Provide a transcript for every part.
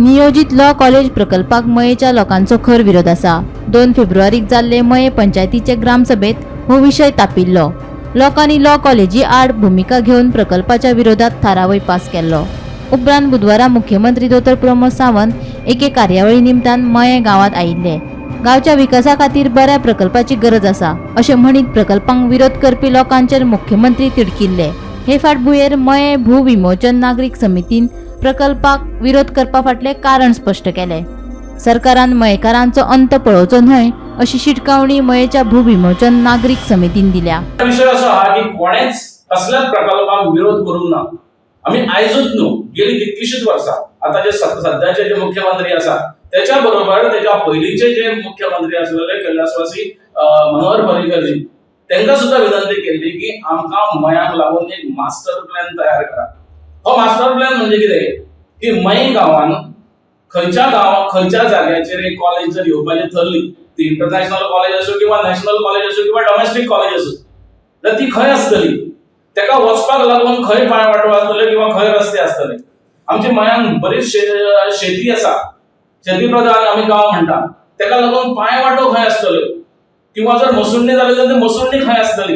नियोजीत law college प्रकल्पाक मयेच्या लोकांचो खर विरोध आसा. 2 फेब्रुवारीक जाल्ले मये पंचायतीचे ग्रामसभेत हो विशय तापिल्लो. लोकांनी लॉ कॉलेजी आड भुमिका घेवन प्रकल्पाच्या विरोधात थारावय पास केल्लो. उपरांत बुधवारा मुख्यमंत्री दोतोर प्रमोद सावंत एके कार्यावळी निमतान मये गांवांत आयिल्ले. गांवच्या विकासा खातीर बऱ्या प्रकल्पाची गरज आसा अशें म्हणीत प्रकल्पांक विरोध करपी लोकांचेर मुख्यमंत्री तिडकिल्ले. हे फाटभुंयेर मये भू विमोचन नागरीक समितीन प्रकल्पाक विरोध करपा फाटलें कारण स्पश्ट केलें. सरकारान मयेकारांचो अंत पळोवचो न्हय अशी शिटकावणी मयेच्या भू विमोचन नागरीक समितीन दिल्या. विशय असो आहा की कोणेच कसल्याच प्रकल्पाक विरोध करूंक ना. आमी आयजूच न्हू, गेली कितलीशीच वर्सां. आतां जे सद्याचे जे मुख्यमंत्री आसा, त्याच्या बरोबर त्याच्या पयलींचे जे मुख्यमंत्री आसलेले कैलासवासी मनोहर पर्रीकरजी, तांकां सुद्दां विनंती केल्ली की आमकां मयांक लागून एक मास्टर प्लॅन तयार करा. हो मास्टर प्लॅन म्हणजे कितें की मये गांवान खंयच्या गांव, खंयच्या जाग्याचेर एक कॉलेज जर येवपाची थरली, ती इंटरनॅशनल कॉलेज आसूं किंवा नॅशनल कॉलेज आसूं किंवा डॉमेस्टीक कॉलेज आसूं, तर ती खंय आसतली, ताका वचपाक लागून खंय पांय वाटो आसतल्यो किंवा खंय रस्ते आसतले. आमच्या मयांत बरीच शेती आसा, शेती प्रधान आमी गांव म्हणटा. ताका लागून पांय वाटो खंय आसतल्यो किंवा जर मसुंडी जाली जाल्यार ती मसुंडी खंय आसतली,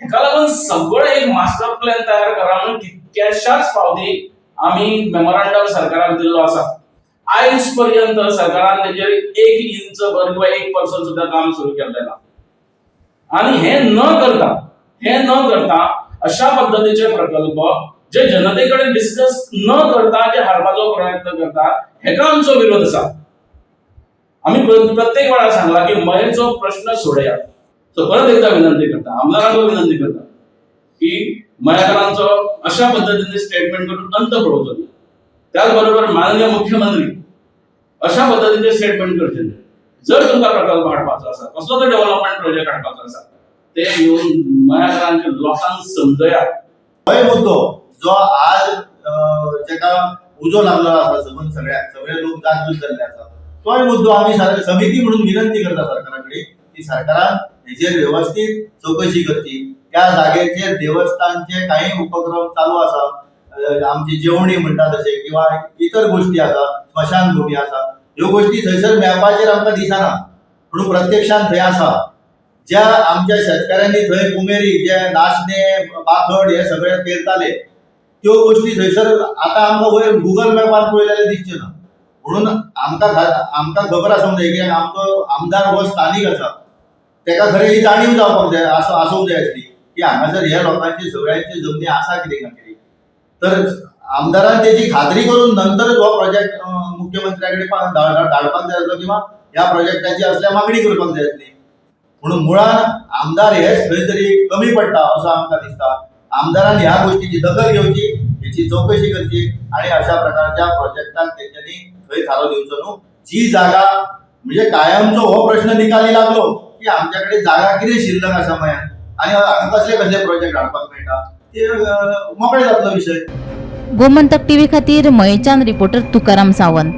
हेका लागून सगळें एक मास्टर प्लॅन तयार करा म्हणून कितक्याशाच फावटी आमी मेमोरांडम सरकाराक दिल्लो आसा. आयज पर्यंत सरकारान तेजेर एक इंच भर किंवा 1% सुद्दां काम सुरू केल्लें ना. आणि हे न करता अशा पद्धतीचे प्रकल्प जे जनते कडेन डिस्कस न करता जे हाडपाचो प्रयत्न करता, हेका आमचो विरोध आसा. आमी प्रत्येक वेळार सांगला की मयेचो प्रश्न सोडयात. सो परत एकदा विनंती करता, आमदारांक विनंती करता की मयेकारांचो अशा पद्धतीने स्टेटमेंट करून अंत पळोवचो न्ही. त्याच बरोबर माननीय मुख्यमंत्री अशा पद्धतीचे स्टेटमेंट करचे न्ही. जर तुमकां प्रकल्प हाडपाचो आसा, कसलो तरी डेव्हलपमेंट प्रोजेक्ट हाडपाचो आसा, ते येवन मयेकारांच्या लोकांक समजयात. होय मुद्दो जो आज जेका उजो लागलो आसा, सबंद सगळ्याक सगळे लोक जागृत जाल्ले आसा, तोय मुद्दो आमी समिती म्हणून विनंती करता सरकारा कडेन की सरकारान हेजेर वेवस्थीत चवकशी करची. त्या जागेचेर देवस्थानचे काही उपक्रम चालू आसा, आमची जेवणी म्हणटा तशें किंवा इतर गोश्टी आसा, स्मशानभूमी आसा, ह्यो गोश्टी थंयसर मॅपाचेर आमकां दिसना, पूण प्रत्यक्षान थंय आसा. ज्या आमच्या शेतकाऱ्यांनी थंय कुमेरी जे नाचणे, पाखड हे सगळे पेरताले, त्यो गोश्टी थंयसर आतां आमकां वयर गुगल मॅपार पळयले जाल्यार दिसच्यो ना. म्हणून आमकां खबर आसूंक जाय की आमचो आमदार हो स्थानीक आसा, तेका खरें ही जाणीव जावपाक जाय, आसूंक जाय आसली की हांगासर ह्या लोकांची सगळ्यांची जमनी आसा कितें ना कितें. तर आमदारान तेजी खात्री करून नंतरच हो प्रोजेक्ट मुख्यमंत्र्या कडेन धाडपाक जाय आसलो किंवा ह्या प्रोजेक्टाची असल्या मागणी करपाक जाय आसली. म्हणून मुळान आमदार हेच खंय तरी कमी पडटा असो आमकां दिसता. आमदारान ह्या गोष्टीची दखल घेवची, हेची चवकशी करची आणि अशा प्रकारच्या प्रोजेक्टाक तेंच्यांनी थंय थारो दिवचो न्हू. जी जागा म्हणजे कायमचो हो प्रश्न निकाली लागलो की आमच्या कडेन जागा कितें शिल्लक आसा मयान आणि हांगा कसले कसले प्रोजेक्ट हाडपाक मेळटा, ते मोकळे जातलो विशय. गोमंतक टीव्ही खातीर मयेच्यान रिपोर्टर तुकाराम सावंत.